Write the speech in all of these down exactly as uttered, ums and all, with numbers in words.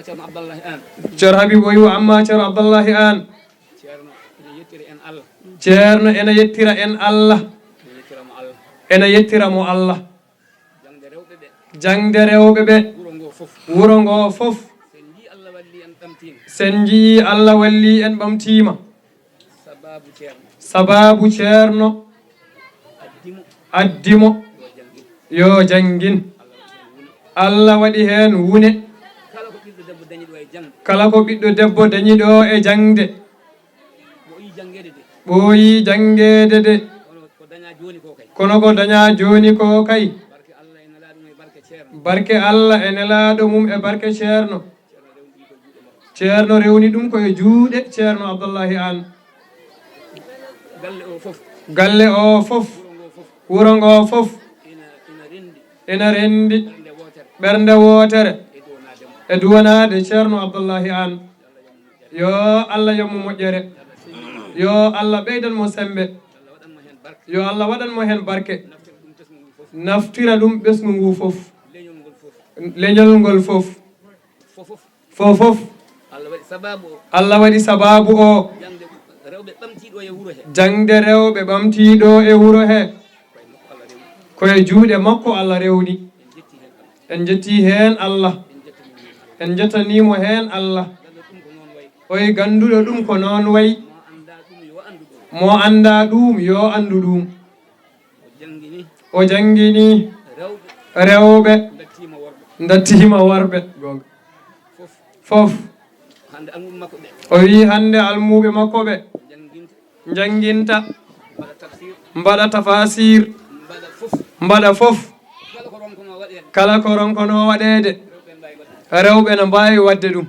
Ceerno Abdallahi Aan. Ceerno Habibu o wi wa amma Ceerno Abdallahi Aan. Ceerno ene yettira en Allah. Ceerno ene yettira en Allah. Ene yettira mo Allah. Ene yettira mo Allah. Jaŋde rewɓe ɓe. Jaŋde rewɓe ɓe. Wuro ngo fof. Wuro ngo fof. Sen njii Allah walli en ɓamtiima. Sen njii Allah walli en ɓamtiima. Sabaabu Ceerno. Sabaabu Ceerno. Addi mo. Addi mo. Yo janngin. Yo janngin. Allah waɗi heen wune. Kala ko ɓiɗɗo debbo dañi ɗo e jaŋde. Kala ko ɓiɗɗo debbo dañi ɗo e jaŋde. Ɓooyi janngeede de. Ɓooyi janngeede de. Kono ko dañaa jooni ko kay. Kono ko dañaa jooni ko kay. Barke Allah e nelaaɗo mum e barke Ceerno. Barke Allah e nelaaɗo mum e barke Ceerno. Ceerno rewni ɗum ko e juuɗe Ceerno Abdullahi Aan. Galle o fof. Galle o fof. Wuro ngo fof. Wuro ngo fof. Ina, ina renndi. Ina renndi. Ɓernde wootere. Ɓernde wootere. E duwanaade mo. E duwanaade Ceerno Abdullahi Aan. Yo Allah yoɓ mo moƴƴere. Yo Allah ɓeydan mo semmbe. Yo Allah waɗan mo heen barke. Naftira ɗum ɓesngu ngu fof. Leñol ngol fof. Fof, fof. Fof, fof. Allah waɗi sabaabu o. Allah waɗi sabaabu o. Jaŋde rewɓe ɓamtiiɗo e wuro he. Jaŋde rewɓe ɓamtiiɗo e wuro he. Koye makko Allah rewni. Ko e juuɗe makko Allah rewni. En njetti heen Allah. En njetti heen Allah. En njettanii mo heen Allah. Ganndo ɗum ko noon wayi. Oye gannduɗo ɗum ko noon wayi. Mo anndaa ɗum yo anndu ɗum. Mo anndaa ɗum yo anndu ɗum. O janngini. O janngini. Rewɓe. Rewɓe. Ndattiima worɓe. Ndattiima worɓe. Goonga. Fof. Fof. Hannde almuuɓe makko ɓe. O wii hannde almuuɓe makko ɓe. Njannginta. Njannginta. Mbaɗa tafsir. Mbaɗa tafasir. Mbaɗa fof. Mbaɗa fof. Kala ko ronkonoo waɗeede. Kala ko ronkonoo waɗeede. Rewɓe mbaawi waɗde. Rewɓe na mbaawi waɗde ɗum.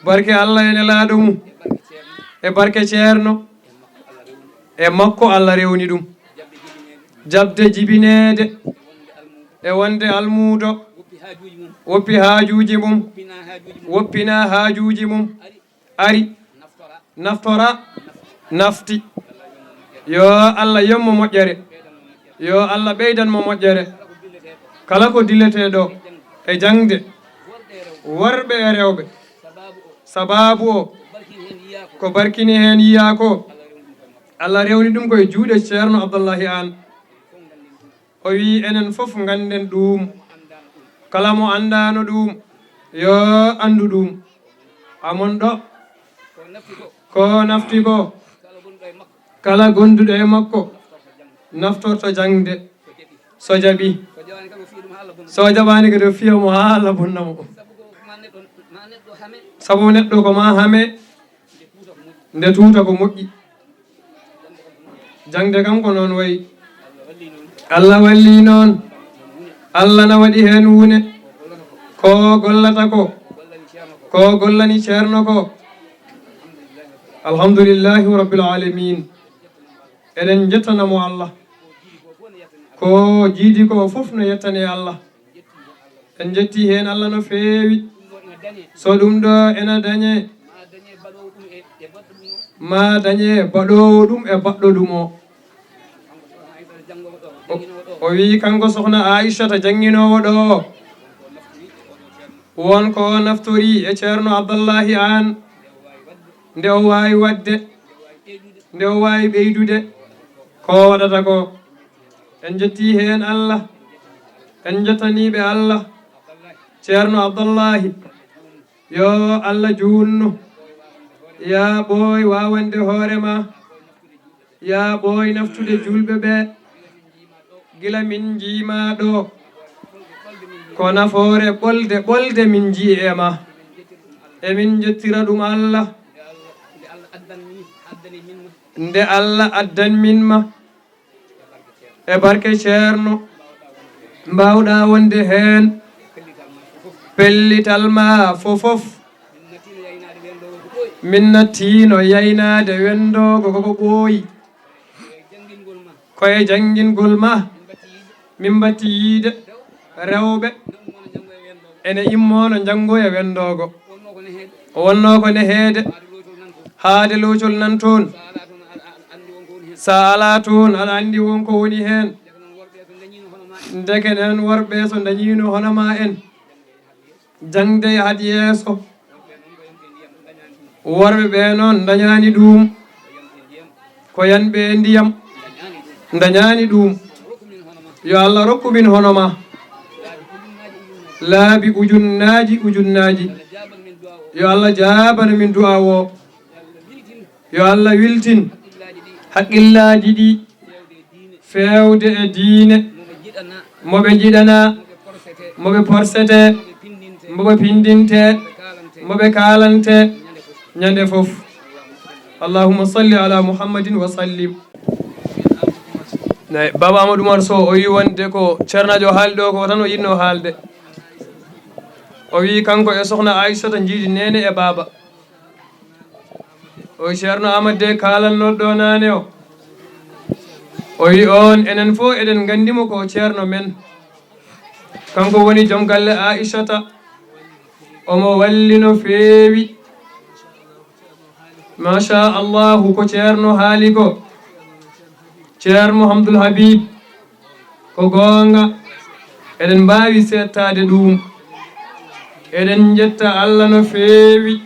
Barke Allah e nelaaɗo mum. E barke Ceerno. E makko Allah rewni ɗum. Jaɓde jibineede. E wonde almuudo. Woppi haajuuji mum. Woppina haajuuji mum. Ari. Naftora. Nafti. Yo Allah yoɓ mo moƴƴere. Yo Allah ɓeydan mo moƴƴere. Kala ko dilletee ɗo e jaŋde. Worɓe e rewɓe. Sabaabu o. Ko barkini heen yiyaa ko. Allah rewni ɗum ko e juuɗe Ceerno Abdullahi Aan. O wii enen fof ngannden ɗum. Kala mo anndaano ɗum, yo anndu ɗum. Amon ɗo. Ko nafti ko. Kala gonduɗo e makko. Naftorto jaŋde. So jaɓi. So jaɓaani kadi o fiya mo haa Allah bonna mo. Sabu neɗɗo ko ma hame. Nde tuuta ko moƴƴi. Jaŋde kam ko noon wayi. Allah walli noon. Allah na waɗi heen wune. Ko gollata ko. Ko gollani Ceerno ko. Alhamdulillahi rabbil alamin. Eɗen njettana mo Allah. Ko jiidi ko fof no yettane Allah. En njetti heen Allah no feewi. So ɗum ɗo ena dañe, ma dañe baɗoowo ɗum e baɗɗo ɗum o. O, o wii kanko sohna Aissata jannginoowo ɗo o. Won ko naftori e Ceerno Abdallahi Aan. Nde o waawi waɗde, nde o waawi ɓeydude, ko o waɗata ko. En njetti heen Allah. En njettanii ɓe Allah. Ceerno Abdallahi, yo Allah juunnu. Yaa ɓooy waawande hoore ma. Yaa ɓooy naftude juulɓe ɓe. Gila min njii ma ɗo. Ko nafoore ɓolde ɓolde min njii e ma. Emin njettira ɗum Allah. Nde Allah addan min ma. E barke Ceerno. Mbaawɗaa wonde heen. Pellital ma fofof. Min nattiino yaynaade wenndoogo ko ko ɓooyi. Ko e janngingol ma. Min mbatti yiide rewɓe ene immono njanngoya wenndoogo. O wonnoo ko neheede. Haade loocol nan toon. So a alaa toon, aɗa anndi won ko woni heen. Ndeke enen worɓe so ndañiino hono ma en. Jaŋde yahat yeeso. Worɓe ɓe noon ndañaani ɗum. Ko yanɓe ndiyam ndañaani ɗum. Yo Allah rokku min hono ma. Laabi ujunnaaji ujunnaaji. Yo Allah jaabana min du'a o. Yo Allah wiltin haqqillaaji ɗi feewde e diine. Mo ɓe njiɗana, mo ɓe porsete, mo ɓe pindinte, mo ɓe kaalante ñande fof. Allahumma salli ala Muhammadin wa sallim. Nayi, Baba Amadou Oumar Sow o wi wonde ko ceernaajo haali ɗo ko tan o yiɗno haalde. O wi kanko e sohna Aissata njiidi neene e baaba. O wi ceerno Amadou de kaalannoɗo ɗo naane o. O wi on enen fof eɗen nganndi mo ko ceerno men. Kanko woni joom galle Aissata. Omo walli no feewi. Machallahu, ko ceerno haali ko. Ceerno Mouhamadoul Habib, ko goonga. Eɗen mbaawi seettaade ɗum. Eɗen njetta Allah no feewi.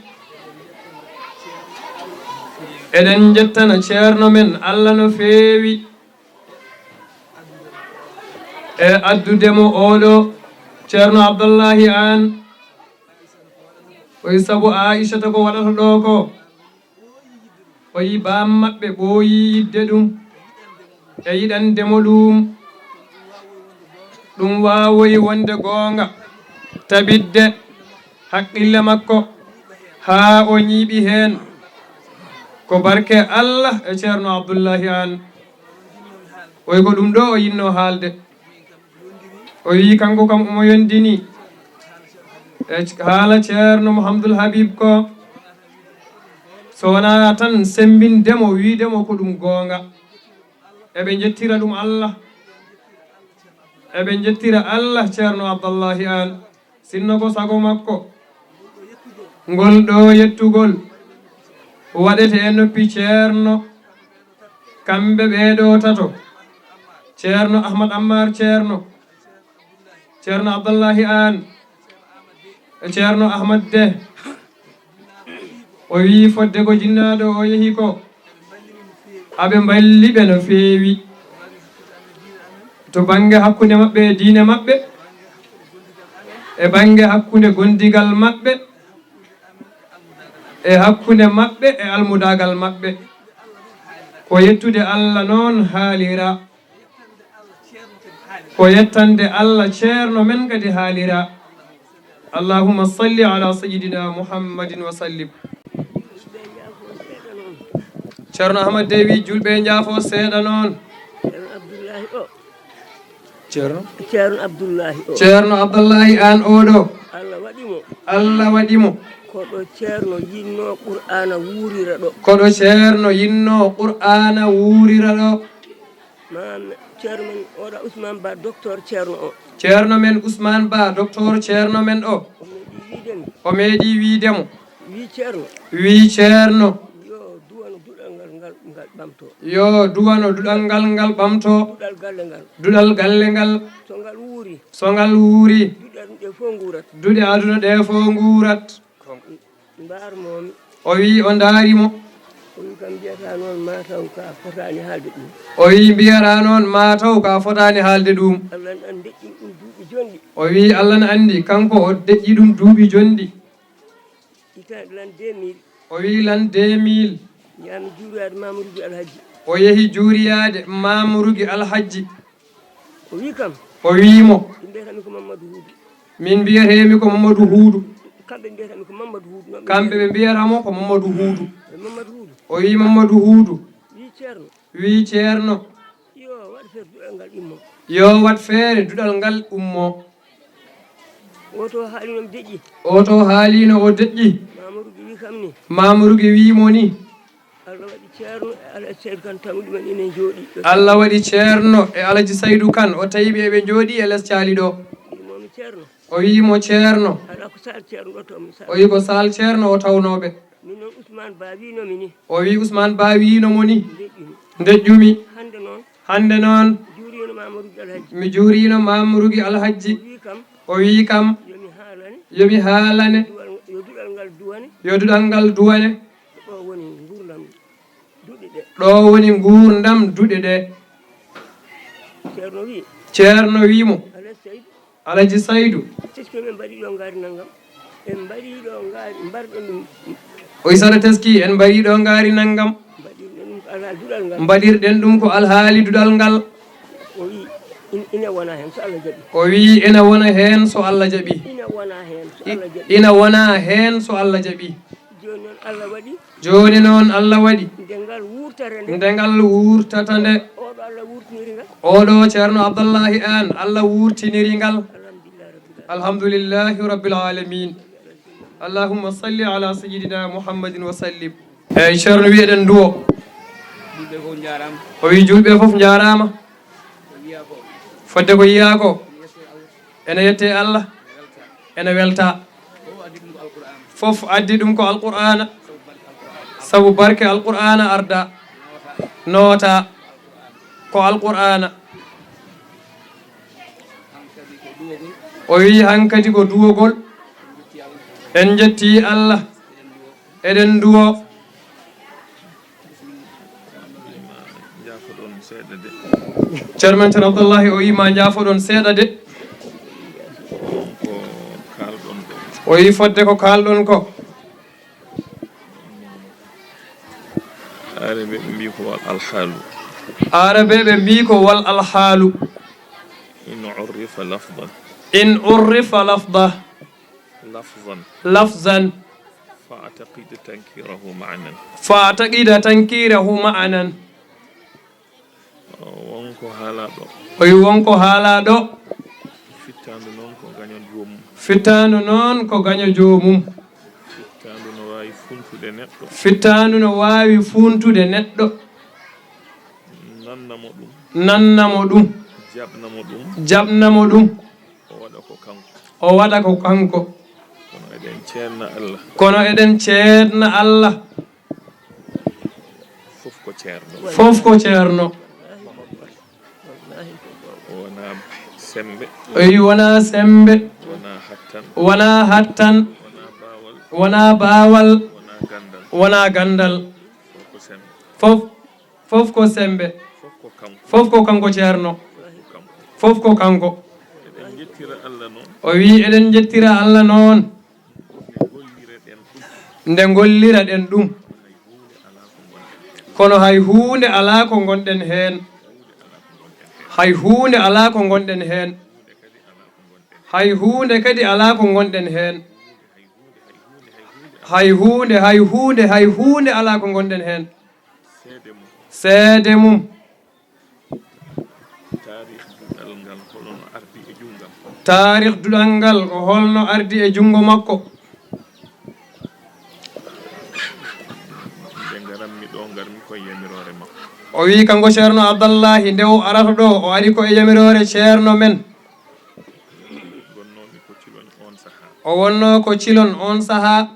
Eɗen njettana ceerno men Allah no feewi. E addude mo oɗo ceerno Abdallahi Aan. O wi sabu Aissata ko waɗata ɗo ko. O yi baam maɓɓe ɓooyi yiɗde ɗum e yiɗande mo ɗum. Ɗum waawoyi wonde goonga, tabitde haqqille makko haa o ñiiɓi heen. Ko barke Allah e ceerno Abdullahi Aan. O wi ko ɗum ɗo o yiɗno haalde. O wi kanko kam omo yondini e haala ceerno Mouhamadoul Habib ko, so wonaa tan semmbinde mo, wiyde mo ko ɗum goonga. Eɓe njettira ɗum Allah. Eɓe njettira Allah ceerno Abdallahi Aan. Sinno ko sago makko, ngol ɗo yettugol waɗete e noppi ceerno, kamɓe ɓee ɗo tato, ceerno Ahmad Ammar ceerno, ceerno Abdallahi Aan, e ceerno Ahmad Deh. O wi fodde ko jinnaaɗo o yehi ko, aɓe mballi ɓe no feewi. To bannge hakkunde maɓɓe e diine maɓɓe, e bannge hakkunde gondigal maɓɓe, e hakkunde maɓɓe e almudaagal maɓɓe. Ko yettude Allah noon haalira. Ko yettande Allah ceerno men kadi haalira. Allahumma salli ala sayyidina Muhammadin wa sallim. Ceerno Ahmad Deh wi julɓe njaafo seeɗa noon. Ceerno Abdullahi o. Ceerno? Ceerno Abdullahi o. Ceerno Abdullahi Aan oɗo. Allah waɗi mo. Allah waɗi mo. Ko ɗo ceerno yinno Qur'aana wuurira ɗo. Ko ɗo ceerno yinno Qur'aana wuurira ɗo. Maam ceerno men oɗo Ousmane Ba, docteur ceerno o. Ceerno men Ousmane Ba, docteur ceerno men o. O meeɗi wiide mo. O meeɗi wiide mo. Wi ceerno. Wi ceerno. Yo duwano duɗal ngal, ngal, ngal ɓamto. Yo duwano duɗal ngal, ngal ɓamto. Duɗal galle ngal. Duɗal galle ngal. So ngal wuuri. So ngal wuuri. Duɗe aduna ɗe fof nguurat. Duɗe aduna ɗe fof nguurat. Mbaar moomi. O wi o ndaari mo. O wi kam mbiyata noon ma taw ka fotaani haalde ɗum. O wi mbiyata noon ma taw ka fotaani haalde ɗum. Allah ne anndi deƴƴi ɗum duuɓi jonɗi. O wi Allah ne anndi kanko o deƴƴi ɗum duuɓi jonɗi. Hitaande lan deux mille. O wi lan deux mille. Njahmi juuroyaade Mamadou Rugi Alhajji. O yehi juuroyaade Mamadou Rugi Alhajji. O wi kam. O wi mo. Ɓe mbiyata mi ko Mamadou Huudu. Min mbiyatee mi ko Mamadou Huudu. Kamɓe mbiyata mi ko Mamadou Huudu. Kamɓe ɓe mbiyata mo ko Mamadou Huudu. E Mamadou Huudu. O wi Mamadou Huudu. Wi ceerno. Wi ceerno. Yo waɗ feere duɗal ngal immo. Yo waɗ feere duɗal ngal ummo. Oto haali noon deƴƴi. Oto haalino o deƴƴi. Mamadou Rugi wi kam ni. Mamadou Rugi wi mo ni. Allah waɗi ceerno e Alhaji Saydu Kan tawmi ɗumen ene njooɗi ɗo. Allah waɗi ceerno e Alhaji Saydu Kan o tawi ɓe eɓe njooɗi e les caali ɗo. Wi mo mi ceerno. O wi mo ceerno. Ala ko sal ceerno ɗo tawmi sal. O wi ko sal ceerno o tawnooɓe. Min noon Ousmane Ba winomi ni. O wi Ousmane Ba wino mo ni. Deƴƴumi. Deƴƴumi. Hannde noon. Hannde noon. Juurino Mamadou Rugi Alhaji. Mi juurino Mamadou Rugi Alhaji. O wi kam. O wi kam. Yo mi haala. Yo mi haalane. Yo duɗal ngal duwane. Ɗo woni nguurndam duɗe ɗe. Ceerno wi mo. Alaji Saydu. Teski men mbaɗi ɗo ngaari nanngam. En mbaɗi ɗo ngaari, mbarɗen ɗum. O wi so aɗa teski, en mbaɗi ɗo ngaari nanngam. Mbaɗirɗen ɗum ko alaa duɗal ngal. Mbaɗirɗen ɗum ko alhaali duɗal ngal. O wi, ina wona heen so Allah jaɓi. O wi, ina wona heen so Allah jaɓi. Ina wona heen so Allah jaɓi. Ina wona heen so Allah jaɓi. Jooni noon Allah waɗi. Jooni noon Allah waɗi. Nde ngal wuurtata nde. Nde ngal wuurtata nde. Oɗo Allah wuurtiniri ngal. Oɗo Ceerno Abdallahi Aan, Allah wuurtiniri ngal. Alhamdulillahi rabbil alamin. Allahumma salli ala sayyidina Muhammadin wa sallim. Eeyi, Ceerno wi eɗen nduwo. O wi juulɓe fof njaaraama. Fodde ko yiyaa ko. Ene yettee Allah. Ene weltaa. Fof addi ɗum ko Alqur'aana. Sabu barke Alqur'aana arda. Noota. Ko Alqur'aana. O wi hankadi ko duwogol. En njetti Allah. Eɗen nduwo. Ceerno men Ceerno Abdallahi o wi ma njaafoɗon seeɗa de. O wi fodde ko kaalɗon ko. Aarabeeɓe mbi ko wal alhaalu. Aarabeeɓe mbi ko wal alhaalu. In urrifa lafdan. In urrifa lafda. Lafzan. Lafzan. Fa ataqida tankirahu ma'nan. Fa ataqida tankirahu ma'nan. Wonko haalaaɗo. O wi wonko haalaaɗo. Fittaandu noon ko gaño joomum. Fittaandu noon ko gaño joomum. Fittaandu no waawi funtude neɗɗo. Fittaandu no waawi funtude neɗɗo. Nanna mo ɗum. Nanna mo ɗum. Jaɓna mo ɗum. Jaɓna mo ɗum. O waɗa ko kanko. O waɗa ko kanko. Kono eɗen ceedna Allah. Kono eɗen ceedna Allah. Fof ko ceerno. Fof ko ceerno. Wonaa sembe. O wi wonaa sembe. Wonaa hattan. Wonaa hattan. Wonaa baawal. Wonaa baawal. Wonaa ganndal. Wonaa ganndal. Fof ko sembe. Fof. Fof ko sembe. Fof ko kanko. Fof ko kanko ceerno. Fof ko kanko. Fof ko kanko. Eɗen njettira Allah noon. O wi eɗen njettira Allah noon. Nde ngollira ɗen ɗum. Nde ngollira ɗen ɗum. Kono hay huunde alaa ko ngonɗen heen. Hay huunde alaa ko ngonɗen heen. Hay huunde kadi alaa ko ngonɗen heen. Hay huunde, hay huunde, hay huunde alaa ko ngonɗen heen. Seede mum. Seede mum. Taarih duɗal ngal, holo no ardi e junngal. Taarih duɗal ngal, ko holno ardi e junngo makko? Nde ngarammi ɗo, ngarmi ko e yamiroore makko. O wi kanko Ceerno Abdallahi, nde o arata ɗo, o ari ko e yamiroore Ceerno men. Gonnoomi ko Cilon oon sahaa. O wonnoo ko Cilon oon sahaa.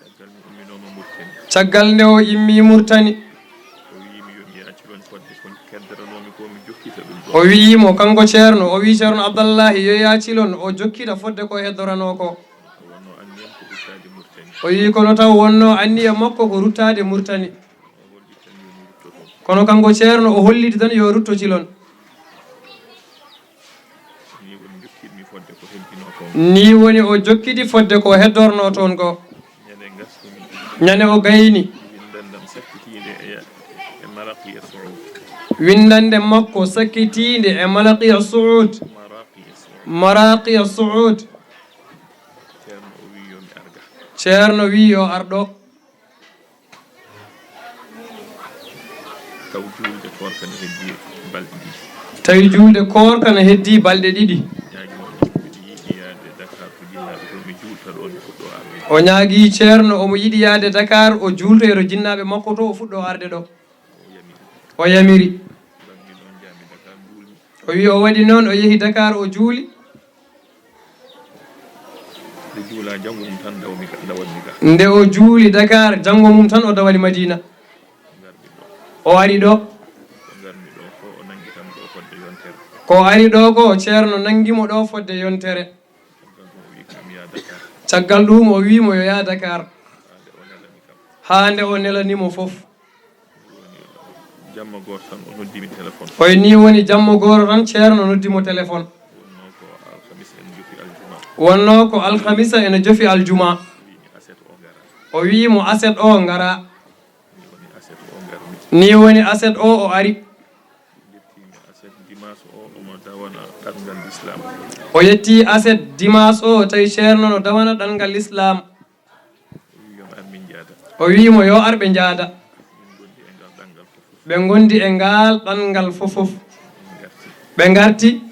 Caggal mi umminoo mo Murtani. Caggal nde o immi Murtani. O wiyi mi yo mi yaaci ɗoon fodde ko keddoranoomi ko mi jokkita ɗum ɗo. O wiyi mo, kanko Ceerno, o wiyi Ceerno Abdallahi yo yaaci ɗoon, o jokkita fodde ko heddoranoo ko. Ko wonnoo anniyam ko ruttaade Murtani. O wiyi kono taw wonnoo anniya makko ko ruttaade Murtani. O hollitan yo mi rutto toon. Kono kanko Ceerno o holliti tan yo rutto Cilon. Ni woni jokkitmi fodde ko heddinoo toon. Ni woni o jokkiti fodde ko heddornoo toon ko. Ñande ngasmi. Ñande o gayni. Winndandam sakkitiinde e, e Maraqiya Suud. Winndande makko sakkitiinde e Maraqiya Suud. Maraqiya Suud. Maraqiya Suud. Ceerno o wi yo mi arga. Ceerno wi yo arɗo. Taw juulde koorka ne heddii balɗe ɗiɗi. Tawi juulde koorka ne heddii balɗe ɗiɗi. Ñaagi mo ɗum, mbiɗa yiɗi yahde Dakar to jinnaaɓe to mi juulta ɗoon, mi fuɗɗo arde. O ñaagii Ceerno omo yiɗi yahde Dakar, o juultoya to jinnaaɓe makko to, o fuɗɗo arde ɗo. O yamiri. O yamiri. Mbaɗmi ɗoon, njaami Dakar, nduulmi. O wi o waɗi noon, o yehi Dakar, o juuli. Nde juula janngo mum tan ndawmi ga, ndawatmi ga. Nde o juuli Dakar, janngo mum tan o dawani Madina. Ngarmi ɗo. O ari ɗo. Ko ngarmi ɗo ko o nanngi kam ɗo fodde yontere. Ko ari ɗo ko Ceerno nanngi mo ɗo fodde yontere. Caggal ɗum o wii mo yo yaha Dakar. Haa nde o nelani mo fof. Jamma gooto tan o noddi mi téléphone. Oy, ni woni jamma gooto tan Ceerno noddi mo téléphone. Wonnoo ko alhamisa ene jofi aljuma. Wonnoo ko alhamisa ene jofi aljuma. O wii mo aset o ngara. Ni woni aset o o ari. O yetti aset dimas o, tawi Ceerno no dawana ɗanngal Lislaam. O wii mo yo ar ɓe njaada. Ɓe ngondi e ngaal ɗanngal fof fof. Ɓe ngarti.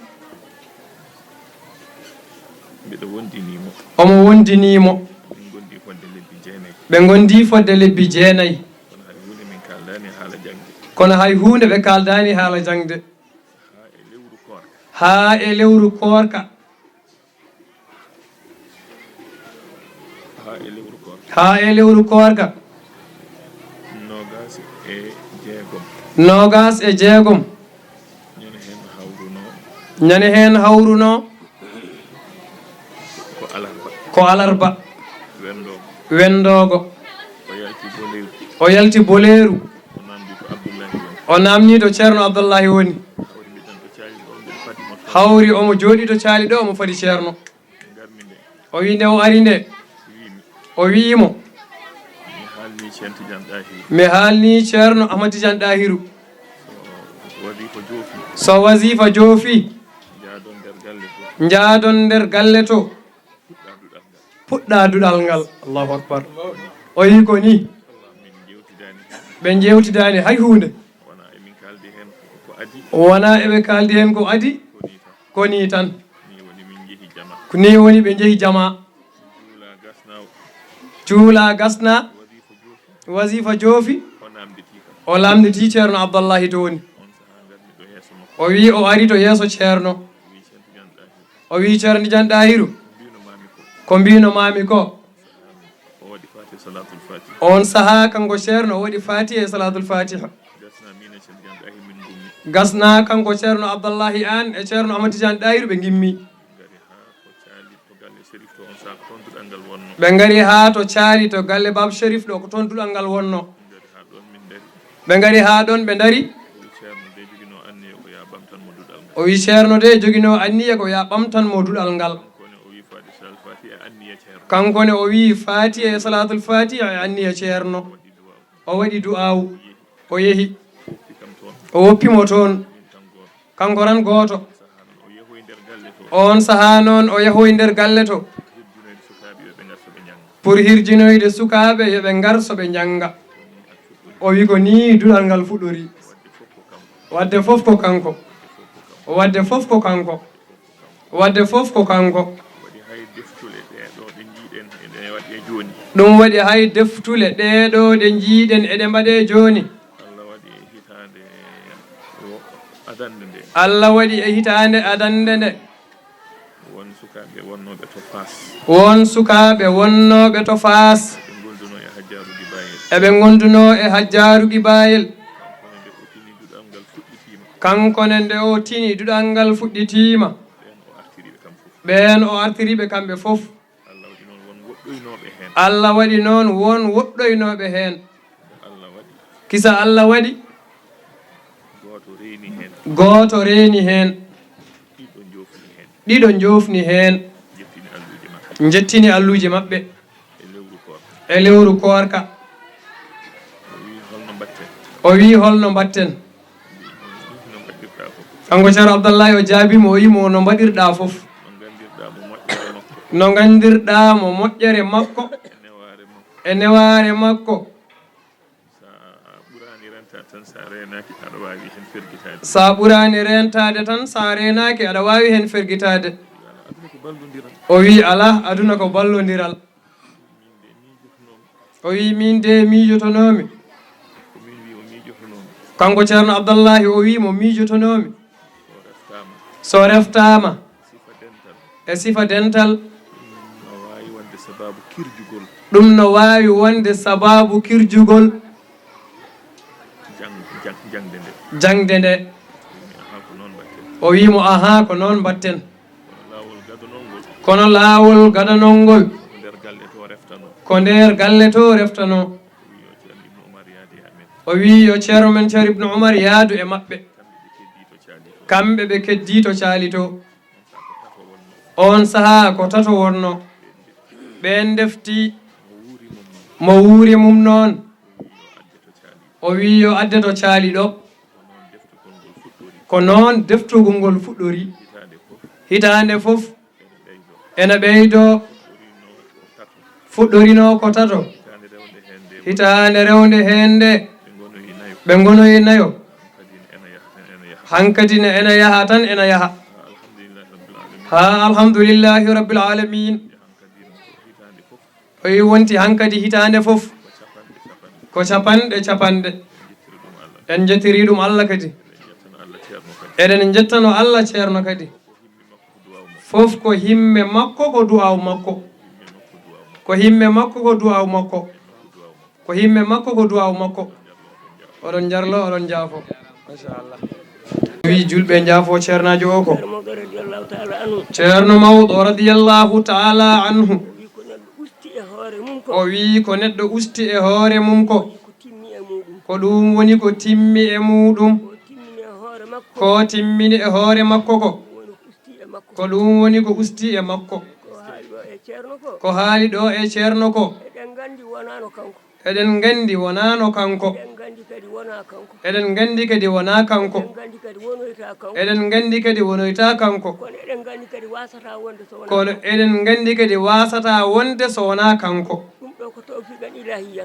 Mbiɗo wondini mo. Omo wondini mo. Min ngondi fodde lebbi jeenayi. Ɓe ngondi fodde lebbi jeenayi. Kono hay huunde min kaaldaani haala jaŋde. Kono hay huunde ɓe kaaldaani haala jaŋde. Haa e lewru koorka. Haa e lewru koorka. Haa e lewru koorka. Haa e lewru koorka. Noogaas e jeegom. Noogaas e jeegom. Ñande heen hawruno. Ñande heen hawruno. Ko alarba. Ko alarba. Wenndoogo. Wenndoogo. O yalti Boleeru. O yalti Boleeru. O naamndi to Abdullahi woni. O naamni to Ceerno Abdullahi woni. Hawri mbiɗen to caali ɗo, mbiɗo fadi mo to. Hawri omo jooɗi to caali ɗo, omo fadi Ceerno. Ngarmi nde. O wii nde o ari nde. Wiimi. O wii mo. Mi haalni Ceerno Tidiane Ɗahiru. Mi haalni Ceerno Ahmad Tidiane Ɗahiru. So wasifa joofi. So wasifa joofi. Njaadon nder galle to. Njaadon nder galle to. Puɗɗa duɗal ngal. Puɗɗa duɗal ngal. Allahu akbar. O yi ko ni. Min njewtidaani. Ɓe njewtidaani hay huunde. Wona emin kaaldi heen ko adi. Wona eɓe kaaldi heen ko adi. Ko ni tan. Ko ni tan. Ni woni min njehi jama. Ko ni woni ɓe njehi jama. Juula gasna. Juula gasna. Wasifa joofi. Wasifa joofi. O naamnditii kam. O naamnditii Ceerno Abdallahi to woni. On sahaa ngarmi ɗo yeeso makko. O wii o ari to yeeso Ceerno. Wii Ceerno Tidiane Ɗahiru. O wii Ceerno Tidiane Ɗahiru. Mbino maami ko. Ko mbino maami ko. On sahaa mi. O waɗi Faatiha Salaatul Faatiha. On sahaa kanko Ceerno o waɗi Faatiha e Salaatul Faatiha. Gasna min e Ceerno Tidiane Ɗahiru min ngummi. Gasna kanko Ceerno Abdallahi Aan e Ceerno Ahmad Tidiane Ɗahiru ɓe ngimmi. Ngari haa to caali to galle Sherif to on sahaa ko toon duɗal ngal wonnoo. Ɓe ngari haa to caali to galle Baaba Sherif ɗo ko toon duɗal ngal wonnoo. Ngari haa ɗoon min ndari. Ɓe ngari haa ɗoon ɓe ndari. Ceerno de joginoo anniya ko ya ɓamtan mo duɗal ngal. O wii Ceerno de joginoo anniya ko ya ɓamtan mo duɗal ngal. Kanko ne o wii Faatiha e Salaatul Faatiha e anniya Ceerno. Kanko ne o wii Faatiha e Salaatul Faatiha e anniya Ceerno. O waɗi du'aawu. O yehi. O woppi mo toon. Kanko tan gooto. On sahaa noon o yahoyi nder galle to. Pour hirjinoyde sukaaɓe yo ɓe ngar so ɓe njannga. O wi ko nii duɗal ngal fuɗɗori. Wadde fof ko kanko. Wadde fof ko kanko. Wadde fof ko kanko. Waɗi hay deftule ɗee ɗo ɗe njiiɗen eɗe waɗe jooni. Ɗum waɗi hay deftule ɗee ɗo ɗe njiiɗen eɗe mbaɗee jooni. Allah waɗi e hitaande wo-, adannde nde. Allah waɗi e hitaande adannde nde. Won sukaaɓe wonnooɓe to Faas. Won sukaaɓe wonnooɓe to Faas. Ɓe ngondunoo e Hajjaaru Gibayel. Eɓe ngondunoo e Hajjaaru Gibayel. Kanko ne nde o tini duɗal ngal fuɗɗitiima. Kanko ne nde o tini duɗal ngal fuɗɗitiima. Ɓeen o artiri ɓe kam fof. Ɓeen o artiri ɓe kamɓe fof. Allah waɗi noon won woɗɗoynooɓe heen. Allah waɗi noon won woɗɗoynooɓe heen. Allah waɗi. Kisa Allah waɗi. Gooto reeni heen. Gooto reeni heen. Ɗiɗo njoofni heen. Ɗiɗo njoofni heen. Njettini alluuje maɓɓe. Njettini alluuje maɓɓe. E lewru koorka. E lewru koorka. O wii, "Holno mbaɗten?" O wii, "Holno mbaɗten?" No mbaɗirɗaa fof. Kanko Ceerno Abdallahi o jaabii mo, o wii mo, "No mbaɗirɗaa fof?" No nganndirɗaa mo moƴƴere makko. No nganndirɗaa mo moƴƴere makko. E newaare makko. E newaare makko. Sa ɓuraani rentaade tan, sa reenaaki, aɗa waawi heen fergitaade. Sa ɓuraani rentaade tan, sa reenaaki, aɗa waawi heen fergitaade. Aduna ko ballondiral. O wii, "Alaa, aduna ko ballondiral." Min de miijotonoomi. O wii, "Min de miijotonoomi." Ko min wii o miijotonoomi. Kanko Ceerno Abdallahi o wii mo miijotonoomi. So reftaama. So reftaama. Sifa dental. E sifa dental. Ɗum no waawi wonde sabaabu kirjugol. Ɗum no waawi wonde sabaabu kirjugol. Jang-, jang-, jaŋde nde. Jaŋde nde. Ahaa, ko noon mbaɗten. O wii mo, "Ahaa, ko noon mbaɗten." Kono laawol gadunol ngol. Kono laawol gadanol ngol ko nder galle to reftanoo. O wii yo Ceerno men Ceerno Ibnu Umar yaadu e maɓɓe. Kamɓe ɓe keddii to caali to. Oon sahaa ko tato wonnoo. Ɓeen ndefti mo wuuri mum noon. O wii yo adde to caali ɗo. Ko noon deftugol ngol fuɗɗori. Hitaande fof ena ɓeydoo. Fuɗɗorinoo ko tato. Hitaande rewnde heen nde ɓe ngonoyi nayo. Hankadi ne ena yaha tan ena yaha. Haa alhamdulillahi rabbil alamin. O wi wonti hankadi hitaande fof ko capanɗe capanɗe. En njettirii ɗum Allah kadi. Eɗen njettano Allah Ceerno kadi. Fof ko himme makko ko duwaaw makko. Ko himme makko ko duwaaw makko. Ko himme makko ko duwaaw makko. Oɗon njarlo, oɗon njaafo. Machallah. Wi julɓe njaafo ceernaajo o ko Ceerno Mawɗo radiyallahu taala anhu. O wii ko neɗɗo usti e hoore mum ko ko ɗum woni ko timmi e muɗum. Ko timmini e hoore makko ko ko ɗum woni ko usti e makko. Ko haali ɗo e ceerno ko eɗen nganndi wonaano kanko. Eɗen nganndi kadi wonaa kanko. Eɗen nganndi kadi wonoytaa kanko. Kono eɗen nganndi kadi waasata wonde so wonaa kanko. Kono eɗen nganndi kadi waasata wonde so wonaa kanko.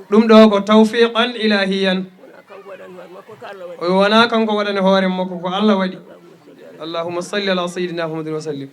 Ɗum ɗo ko tawfiqan ilahiyan. O wonaa kanko waɗani hoore makko ko Allah waɗi. Allahumma salli ala sayyidina Muhammadin wa sallim.